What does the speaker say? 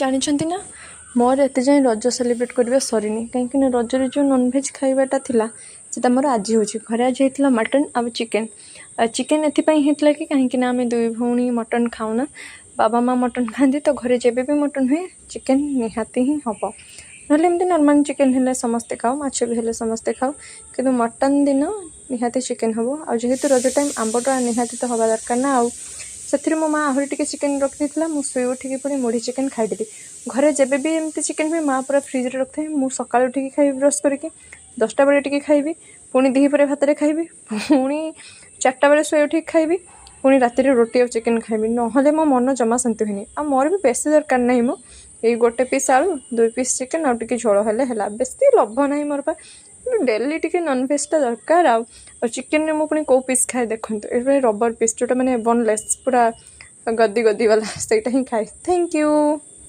ଜାଣିଛନ୍ତି ନା, ମୋର ଏତେ ଯାଏଁ ରଜ ସେଲିବ୍ରେଟ୍ କରିବା ସରିନି, କାହିଁକିନା ରଜରେ ଯେଉଁ ନନଭେଜ୍ ଖାଇବାଟା ଥିଲା, ସେଟା ମୋର ଆଜି ହେଉଛି। ଘରେ ଆଜି ହେଇଥିଲା ମଟନ୍ ଆଉ ଚିକେନ୍। ଆଉ ଚିକେନ୍ ଏଥିପାଇଁ ହେଇଥିଲା କି କାହିଁକିନା ଆମେ ଦୁଇ ଭଉଣୀ ମଟନ୍ ଖାଉନା, ବାବା ମା ମଟନ୍ ଖାଆନ୍ତି। ତ ଘରେ ଯେବେ ବି ମଟନ୍ ହୁଏ, ଚିକେନ୍ ନିହାତି ହିଁ ହେବ। ନହେଲେ ଏମିତି ନର୍ମାଲ୍ ଚିକେନ୍ ହେଲେ ସମସ୍ତେ ଖାଉ, ମାଛ ବି ହେଲେ ସମସ୍ତେ ଖାଉ, କିନ୍ତୁ ମଟନ୍ ଦିନ ନିହାତି ଚିକେନ୍ ହେବ। ଆଉ ଯେହେତୁ ରଜ ଟାଇମ୍, ଆମ୍ବଟା ନିହାତି ତ ହେବା ଦରକାର ନା। ଆଉ ସେଥିରେ ମୋ ମା ଆହୁରି ଟିକେ ଚିକେନ୍ ରଖିଦେଇଥିଲା। ମୁଁ ଶୋଇ ଉଠିକି ପୁଣି ମୁଢ଼ି ଚିକେନ୍ ଖାଇଦେଲି। ଘରେ ଯେବେ ବି ଏମିତି ଚିକେନ୍ ହୁଏ, ମା ପୁରା ଫ୍ରିଜ୍ରେ ରଖିଥାଏ। ମୁଁ ସକାଳୁ ଉଠିକି ଖାଇବି, ବ୍ରସ୍ କରିକି 10ଟା ବେଳେ ଟିକେ ଖାଇବି, ପୁଣି ଦ୍ୱିପହରେ ଭାତରେ ଖାଇବି, ପୁଣି 4ଟା ବେଳେ ଶୋଇ ଉଠିକି ଖାଇବି, ପୁଣି ରାତିରେ ରୁଟି ଆଉ ଚିକେନ୍ ଖାଇବି। ନହେଲେ ମୋ ମନ ଜମା ଶାନ୍ତି ହୁଏନି। ଆଉ ମୋର ବି ବେଶୀ ଦରକାର ନାହିଁ। ମୁଁ ଏଇ ଗୋଟେ ପିସ୍ ଆଳୁ, ଦୁଇ ପିସ୍ ଚିକେନ୍ ଆଉ ଟିକେ ଝୋଳ ହେଲେ ହେଲା। ବେଶୀ ଲୋଭ ନାହିଁ ମୋର ପା, କିନ୍ତୁ ଡେଲି ଟିକେ ନନଭେଜ୍ଟା ଦରକାର। ଆଉ ଆଉ ଚିକେନ୍ରେ ମୁଁ ପୁଣି କେଉଁ ପିସ୍ ଖାଏ ଦେଖନ୍ତୁ। ଏବେ ରବର ପିସ୍ ଯେଉଁଟା, ମାନେ ବୋନଲେସ୍, ପୁରା ଗଦି ଗଦି ବାଲା, ସେଇଟା ହିଁ ଖାଏ। Thank you.